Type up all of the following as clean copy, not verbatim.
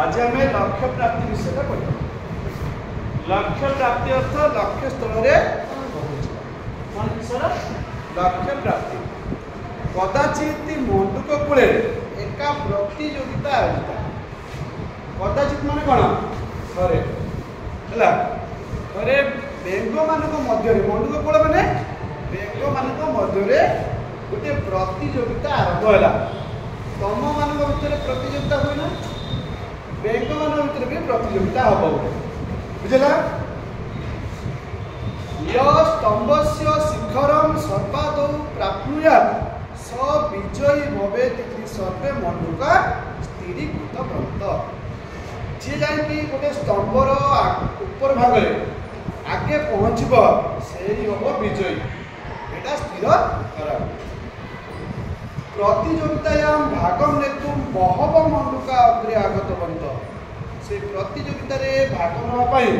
ଆଜି ଆମେ ଲକ୍ଷ୍ୟ ପ୍ରାପ୍ତି ବିଷୟରେ ପଢ଼ିବା। ଲକ୍ଷ୍ୟ ପ୍ରାପ୍ତି ଅର୍ଥ ଲକ୍ଷ୍ୟ ସ୍ଥଳରେ ପହଞ୍ଚିବା। କ'ଣ ବିଷୟ? ଲକ୍ଷ୍ୟ ପ୍ରାପ୍ତି। କଦାଚିତ ମଣ୍ଡୁକ କୂଳେ ଏକା ପ୍ରତିଯୋଗିତା ଆୟୋଜିତ। କଦାଚିତ ମାନେ କ'ଣ? ଥରେ ହେଲା, ଥରେ ବେଙ୍ଗମାନଙ୍କ ମଧ୍ୟରେ, ମଣ୍ଡୁକ କୂଳ ମାନେ ବେଙ୍ଗମାନଙ୍କ ମଧ୍ୟରେ ଗୋଟିଏ ପ୍ରତିଯୋଗିତା ଆରମ୍ଭ ହେଲା। ତମମାନଙ୍କ ଭିତରେ ପ୍ରତିଯୋଗିତା ହୁଏ ନା, ବେଙ୍ଗମାନଙ୍କ ଭିତରେ ବି ପ୍ରତିଯୋଗିତା ହବ ଗୋଟେ, ବୁଝିଲା? ସ୍ତମ୍ଭସ୍ୟ ଶିଖରಂ ସର୍ବାଦୌ ପ୍ରାପ୍ନୁୟାତ୍ ସ ବିଜୟୀ ଭବେତ୍ ଇତି ସର୍ବେ ମଣ୍ଡୁକା ସ୍ଥିରୀକୃତବନ୍ତ। ଯିଏ ଯାଇକି ଗୋଟେ ସ୍ତମ୍ଭର ଉପର ଭାଗରେ ଆଗେ ପହଞ୍ଚିବ ସେଇ ହବ ବିଜୟୀ, ଏଇଟା ସ୍ଥିର କରାଗଲା। ପ୍ରତିଯୋଗିତାୟାମ ଭାଗ ନେତୁମ୍ ବହବ ମଣ୍ଡୁକା ଅଗ୍ରେ ଆଗତବନ୍ତ। ସେ ପ୍ରତିଯୋଗିତାରେ ଭାଗ ନେବା ପାଇଁ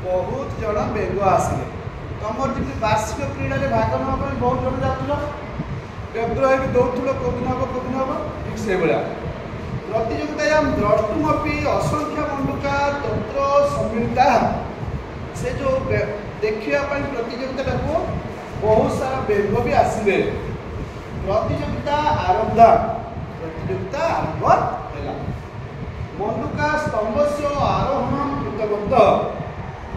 ବହୁତ ଜଣ ବେଙ୍ଗ ଆସିଲେ। ତମର ଯେମିତି ବାର୍ଷିକ କ୍ରୀଡ଼ାରେ ଭାଗ ନେବା ପାଇଁ ବହୁତ ଜଣ ଯାଉଥିଲ, ବ୍ୟଗ୍ର ହେଇକି ଦୌଡ଼ୁଥିଲ, କେଉଁଦିନ ହବ କେଉଁଦିନ ହବ, ଠିକ୍ ସେଇଭଳିଆ। ପ୍ରତିଯୋଗିତାୟାମ ଦ୍ରଷ୍ଟୁମପି ଅସଂଖ୍ୟ ମଣ୍ଡୁକା ତତ୍ର ସମ୍ମିଳିତା। ସେ ଯେଉଁ ଦେଖିବା ପାଇଁ ପ୍ରତିଯୋଗିତାଟାକୁ ବହୁତ ସାରା ବେଙ୍ଗ ବି ଆସିଲେ। ପ୍ରତିଯୋଗିତା ଆରମ୍ଭ, ପ୍ରତିଯୋଗିତା ଆରମ୍ଭ ହେଲା। ମଣ୍ଡୁକା ସ୍ତମ୍ଭସ୍ୟ ଆରୋହଣ କୃତବନ୍ତ।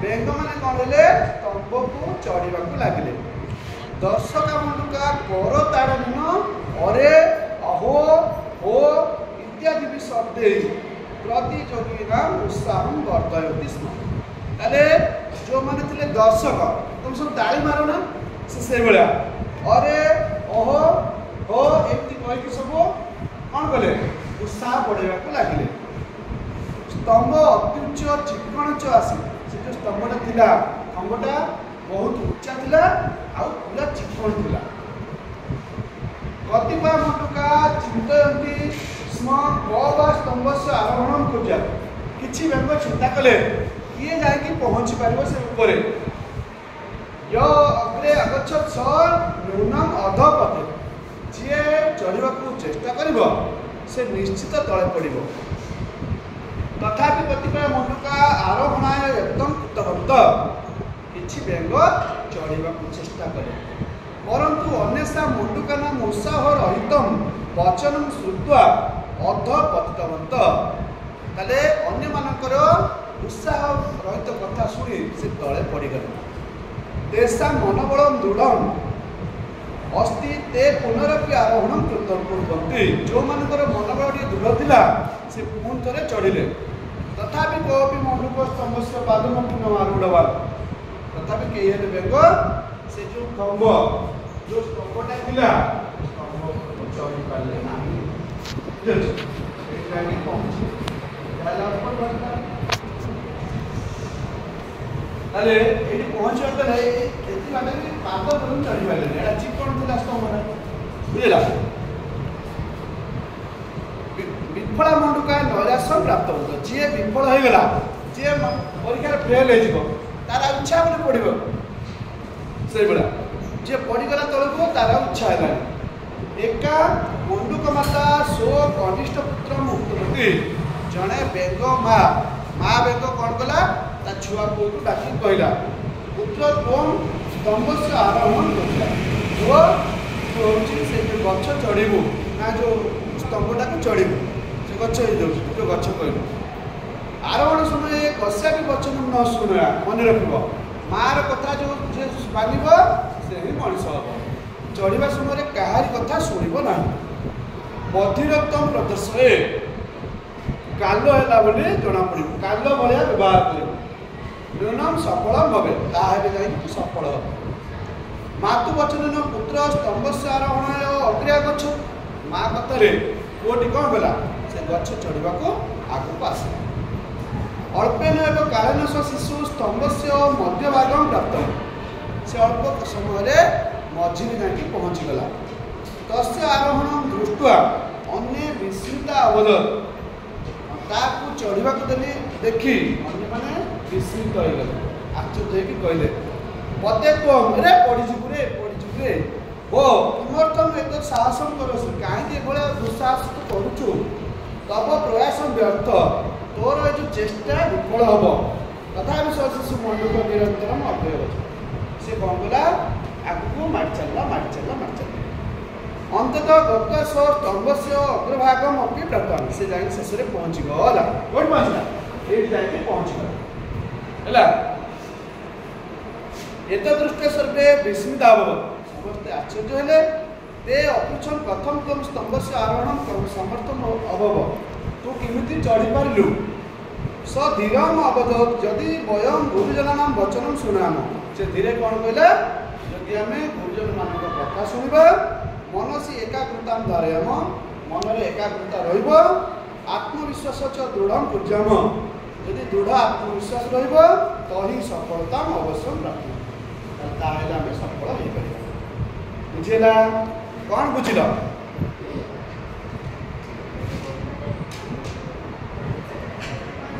ବେଙ୍ଗମାନେ କ'ଣ ହେଲେ? ସ୍ତମ୍ଭକୁ ଚଢ଼ିବାକୁ ଲାଗିଲେ। ଦର୍ଶକ ମଣ୍ଡୁକା କରତାଡ଼ନ ଅରେ ଅହୋ ହୋ ଇତ୍ୟାଦି ବି ଶବ୍ଦେ ପ୍ରତିଯୋଗୀନାମ ଉତ୍ସାହ ବର୍ଦ୍ଧୟନ୍ତି ସ୍ମ। ତାହେଲେ ଯେଉଁମାନେ ଥିଲେ ଦର୍ଶକ, ତମେ ସବୁ ତାଳି ମାର ନା, ସେ ସେଇଭଳିଆ ଅରେ ଅହୋ ହୋ ଏମିତି କହିକି ସବୁ କ'ଣ କଲେ? ଉତ୍ସାହ ବଢ଼େଇବାକୁ ଲାଗିଲେ। ସ୍ତମ୍ଭ ଅତ୍ୟୁଚ୍ଚ ଚିକ୍କଣ ଚ ଆସି। ସେ ଯେଉଁ ସ୍ତମ୍ଭଟା ଥିଲା, ସ୍ତମ୍ଭଟା ବହୁତ ଉଚ୍ଚା ଥିଲା ଆଉ ପୁରା ଚିକ୍କଣ ଥିଲା। କତିପୟ ମଣ୍ଡୁକା ଚିନ୍ତୟନ୍ତି ସ୍ମ କ ବା ସ୍ତମ୍ଭସ୍ୟ ଆରୋହଣ କୁର୍ଯାତ୍। କିଛି ବେଙ୍ଗ ଚିନ୍ତା କଲେ କିଏ ଯାଇକି ପହଞ୍ଚି ପାରିବ ସେ ଉପରେ। ୟ ଅଗ୍ରେ ଆଗଚ୍ଛତ୍ ସ ନ୍ୟୁନମ୍ ଅଧପତେ। ଯିଏ ଚଢ଼ିବାକୁ ଚେଷ୍ଟା କରିବ ସେ ନିଶ୍ଚିତ ତଳେ ପଡ଼ିବ। ତଥାପି କତିପୟ ମଣ୍ଡୁକା ଆରୋହଣାୟ ଏକଦମ କୃତବନ୍ତ। କିଛି ବେଙ୍ଗ ଚଢ଼ିବାକୁ ଚେଷ୍ଟା କଲେ, ପରନ୍ତୁ ଅନ୍ୟେଷା ମଣ୍ଡୁକାନାମ ଉତ୍ସାହ ରହିତମ୍ ବଚନಂ ଶ୍ରୁତ୍ୱା ଅଧ ପତିତବନ୍ତ। ତାହେଲେ ଅନ୍ୟମାନଙ୍କର ଉତ୍ସାହ ରହିତ କଥା ଶୁଣି ସେ ତଳେ ପଡ଼ିଗଲେ। ତେଷା ମନୋବଳ ଦୃଢ଼ ଅସ୍ତି ତେ ପୁନରପି ଆରୋହଣ କୁର୍ବନ୍ତି। ଯେଉଁମାନଙ୍କର ମନୋବଳ ଟିକେ ଦୃଢ଼ ଥିଲା ସେ ପୁଣି ଥରେ ଚଢ଼ିଲେ। ତଥାପି କୋପି ମଣ୍ଡୁକ ସ୍ତମ୍ଭସ୍ୟ ପାଦମପି ନ ଆରୂଢ଼ବାନ। ତଥାପି କେହି ହେଲେ ବେଙ୍ଗ ସେ ଯେଉଁ ସ୍ତମ୍ଭ, ଯେଉଁ ସ୍ତମ୍ଭଟା ଥିଲା, ସ୍ତମ୍ଭ ଉପରକୁ ଚଢ଼ି ପାରିଲେ ନାହିଁ। ବୁଝିଅଛି? ଏଇଠି ଯାଇକି ପହଞ୍ଚି ତାହେଲେ ଏଇଠି ପହଞ୍ଚିବାକୁ ଗଲେ ଏତି ବାଟ ବି ପାଦ ପର୍ଯ୍ୟନ୍ତ ଚଢ଼ି ପାରିଲେନି, ଏଇଟା ଚିକଣ ଥିଲା ସ୍ତମ୍ଭଟା, ବୁଝିଲା? ବିଫଳା ମଣ୍ଡୁକା ନୈରାଶ୍ୟ ପ୍ରାପ୍ତ ହୁଅନ୍ତ। ଯିଏ ବିଫଳ ହେଇଗଲା, ଯିଏ ପରୀକ୍ଷାରେ ଫେଲ୍ ହେଇଯିବ, ତାର ଆଉ ଇଚ୍ଛା ହେବନି ପଢ଼ିବ। ସେଇଭଳିଆ ଯିଏ ପଡ଼ିଗଲା ତଳକୁ ତାର ଆଉ ଇଚ୍ଛା ହେଲାନି। ଏକା ମଣ୍ଡୁକ ମାତା ସ୍ୱ କନିଷ୍ଠ ପୁତ୍ର ମୁକ୍ତମତୀ। ଜଣେ ବେଙ୍ଗ ମା, ମା ବେଙ୍ଗ କ'ଣ କଲା? ତା ଛୁଆ ପୁଅକୁ ଡାକି କହିଲା, ପୁତ୍ର ତ୍ୱಂ ସ୍ତମ୍ଭସ୍ୟ ଆରୋହଣ କରୁଥିଲା। ପୁଅ, ତୁ ହେଉଛି ସେ ଯେଉଁ ଗଛ ଚଢ଼ିବୁ ନା, ଯେଉଁ ସ୍ତମ୍ଭଟାକୁ ଚଢ଼ିବୁ, ସେ ଗଛ ହେଇଯାଉଛି, ତୁ ଯେଉଁ ଗଛ କହିଲୁ। ଆରୋହଣ ସମୟରେ କସ୍ୟାପି ବଚନ ନ ଶୁଣିବା, ମନେ ରଖିବ ମାର କଥା ଯେଉଁ ଯିଏ ମାନିବ ସେ ହିଁ ମଣିଷ ହେବ। ଚଢ଼ିବା ସମୟରେ କାହାରି କଥା ଶୁଣିବ ନାହିଁ। ବଧିରତ୍ୱ ପ୍ରଦର୍ଶଏ, କାଲ ହେଲା ବୋଲି ଜଣାପଡ଼ିବ, କାଲ ଭଳିଆ ବ୍ୟବହାର କରିବ। ନ୍ୟୁନମ୍ ସଫଳ ଭବେ, ତାହେଲେ ଯାଇକି ତୁ ସଫଳ ହେବ। ମାତୁ ବଚନ ପୁତ୍ର ସ୍ତମ୍ଭସ୍ୟ ଆରୋହଣାୟ ଅଗ୍ରେ ଆଗଚ୍ଛ। ମା କଥାରେ ପୁଅଟି କ'ଣ କଲା? ସେ ଗଛ ଚଢ଼ିବାକୁ ଆଗକୁ ଆସିଲା। ଅଳ୍ପେନ ଏକ କାଳେନ ସ ଶିଶୁ ସ୍ତମ୍ଭସ୍ୟ ମଧ୍ୟଭାଗం ପ୍ରାପ୍ତ। ସେ ଅଳ୍ପ ସମୟରେ ମଝିରେ ଯାଇକି ପହଞ୍ଚିଗଲା। ତସ୍ୟ ଆରୋହଣ ଦୃଷ୍ଟ୍ୱା ଅନ୍ୟ ବିସ୍ମିତା ଅବଦତ। ତାକୁ ଚଢ଼ିବାକୁ ଦେଲି ଦେଖି ଅନ୍ୟମାନେ ବିସ୍ମିତ ହେଇଗଲେ, ଆଶ୍ଚର୍ଯ୍ୟ ହେଇକି କହିଲେ, ପତେ ତ୍ୱಂ ରେ ପଡ଼ିଯିବୁ ରେ, ପଡ଼ିଯିବୁ ରେ, ଓ କିମର୍ଥମ ଏତତ୍ ସାହସಂ କରୋଷି, କାହିଁକି ଏଭଳିଆ ଦୁଃସାହସ ତୁ କରୁଛୁ? ତବ ପ୍ରୟାସ ବ୍ୟର୍ଥ, ତୋର ଏ ଯେଉଁ ଚେଷ୍ଟା ବିଫଳ ହେବ। ତଥାପି ଶିଶୁ ମଣ୍ଡୁକ ନିରନ୍ତରମ ଅଗ୍ରେ ଗଛ। ସେ କ'ଣ କଲା? ଆଗକୁ ମାଡ଼ି ଚାଲିଲା, ମାଡ଼ି ଚାଲିଲା, ମାଡ଼ି ଚାଲିଲା। ଅନ୍ତତଃ ଗତ ସ୍ତମ୍ଭସ୍ୟ ଅଗ୍ରଭାଗମ ଅପି ପ୍ରାପ୍ତ। ସେ ଯାଇକି ଶେଷରେ ପହଞ୍ଚିଗଲା। କୋଉଠି ପହଞ୍ଚିଲା? ଏଇଠି ଯାଇକି ପହଞ୍ଚିଗଲା। ହେଲା, ଏତ ଦୃଷ୍ଟି ସର୍ବେ ବିସ୍ମିତ ଅଭବତ। ସମସ୍ତେ ଆଶ୍ଚର୍ଯ୍ୟ ହେଲେ। ତେ ଅପୃଚ୍ଛନ୍ ପ୍ରଥମ ତମ ସ୍ତମ୍ଭସ୍ୟ ଆରୋହଣ ସମର୍ଥ ଅଭବ। ତୁ କେମିତି ଚଢ଼ି ପାରିଲୁ? ସ ଧୀରମ ଅବଦତ, ଯଦି ବୟମ ଗୁରୁଜନାନାମ ବଚନମ ଶୁଣାମ। ସେ ଧୀରେ କ'ଣ କହିଲା? ଯଦି ଆମେ ଗୁରୁଜନମାନଙ୍କ କଥା ଶୁଣିବା, ମନସି ଏକାଗ୍ରତା ଧାରୟାମ, ମନରେ ଏକାଗ୍ରତା ରହିବ, ଆତ୍ମବିଶ୍ୱାସ ଚ ଦୃଢ଼ କୁର୍ଯ୍ୟାମ, ଯଦି ଦୃଢ଼ ଆତ୍ମବିଶ୍ୱାସ ରହିବ, ତହି ସଫଳତା ଅବଶ୍ୟ ପ୍ରାପ୍ତ, ତାହେଲେ ଆମେ ସଫଳ ହେଇପାରିବା। ବୁଝିଲା? କ'ଣ ବୁଝିଲ?